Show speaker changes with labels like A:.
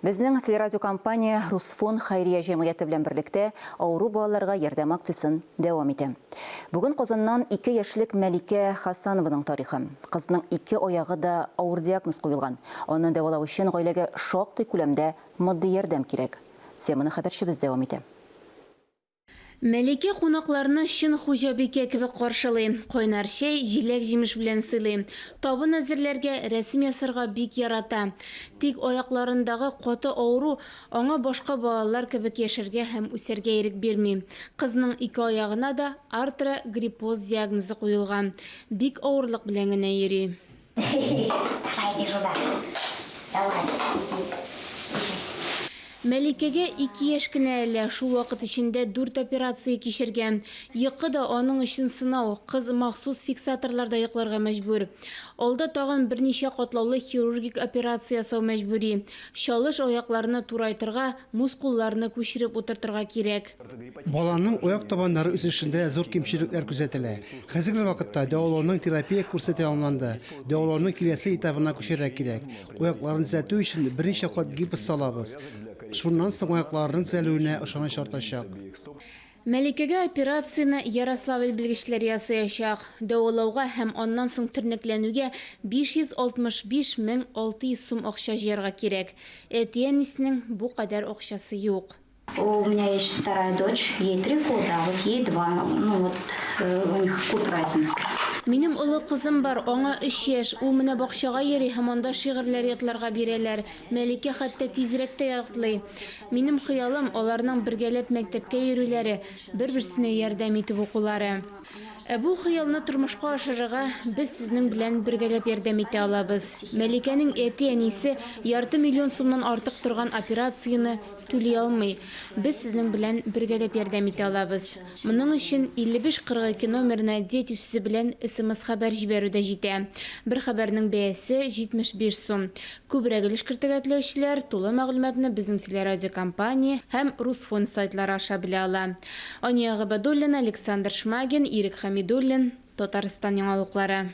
A: Безнең телерадиокомпания Русфон хәйрия җәмгыяте белән берлектә авыру балаларга ярдәм акциясен дәвам итә. Бүген Казаннан ике яшьлек Мәликә Хасанованың тарихы. Кызның ике аягы да авыр диагноз куелган. Аны дәвалау өчен гаиләгә шактый күләмдә матди ярдәм кирәк. Теманы хәбәрчебез дәвам итә.
B: Мәликә кунакларны чын хуҗабикә кебек каршылый. Кайнар чәй, җиләк-җимеш белән сыйлый. Табын әзерләргә, рәсем ясарга бик ярата. Тик аякларындагы каты авыру аңа башка балалар кебек яшәргә һәм үсәргә ирек бирми. Кызның ике аягына да артрогриппоз диагнозы куелган. Бик авырлык белән генә йөри. Мәликәгә ике яшь кенә әле, шул вакыт эчендә дүрт операция кичергән. Йокы да аның өчен сынау, кыз махсус фиксаторларда йокларга мәҗбүр. Алда тагын берничә катлаулы хирургик операция ясау мәҗбүри. Чалыш аякларны турайтырга, мускулларны күчереп утыртырга кирәк.
C: Баланың аяк табаннары үсешендә зур кимчелекләр күзәтелә. Хәзерге вакытта дәвалауның терапия курсы тәмамланды. Дәвалауның киләсе этабына күчәргә кирәк. Аякларын төзәтү өчен берничә кат гипс салабыз. Шуннан соң аякларының төзәлүенә ышаныч артачак.
B: Мәликәгә операцияне Ярославль белгечләре ясаячак. Дәвалауга һәм аннан соң тернәкләнүгә 565 600 сум акча җыярга кирәк. Әти-әнисенең бу кадәр акчасы юк.
D: У меня есть вторая дочь, ей три года, а вот ей два. Ну вот у них год разница.
B: Минем олы кызым бар, аңа өч яшь. Ул менә бакчага йөри һәм анда шигырьләр ятларга бирәләр. Мәликә хәтта тизрәк тә ятлый. Минем хыялым, аларның бергәләп мәктәпкә йөрүләре, бер-берсенә ярдәм итеп укулары. Ә бу хыялны тормышка ашырырга без сезнең белән бергәләп ярдәм итә алабыз. Мәликәнең әти-әнисе ярты миллион сумнан артык торган операцияне түли алмый. Без сезнең белән бергәләп ярдәм итә алабыз. Моның өчен 55 42 номерына Дети сүзе белән смс-хәбәр җибәрү дә җитә. Бер хәбәрнең бәясе, 75 сум. Күбрәк өлеш кертергә теләүчеләр тулы мәгълүматны безнең телерадиокомпания һәм Русфонд сайтлары аша белә ала. Ания Гобәдуллина, Александр Шмагин, Ирек Хәмидуллин, Татарстан яңалыклары.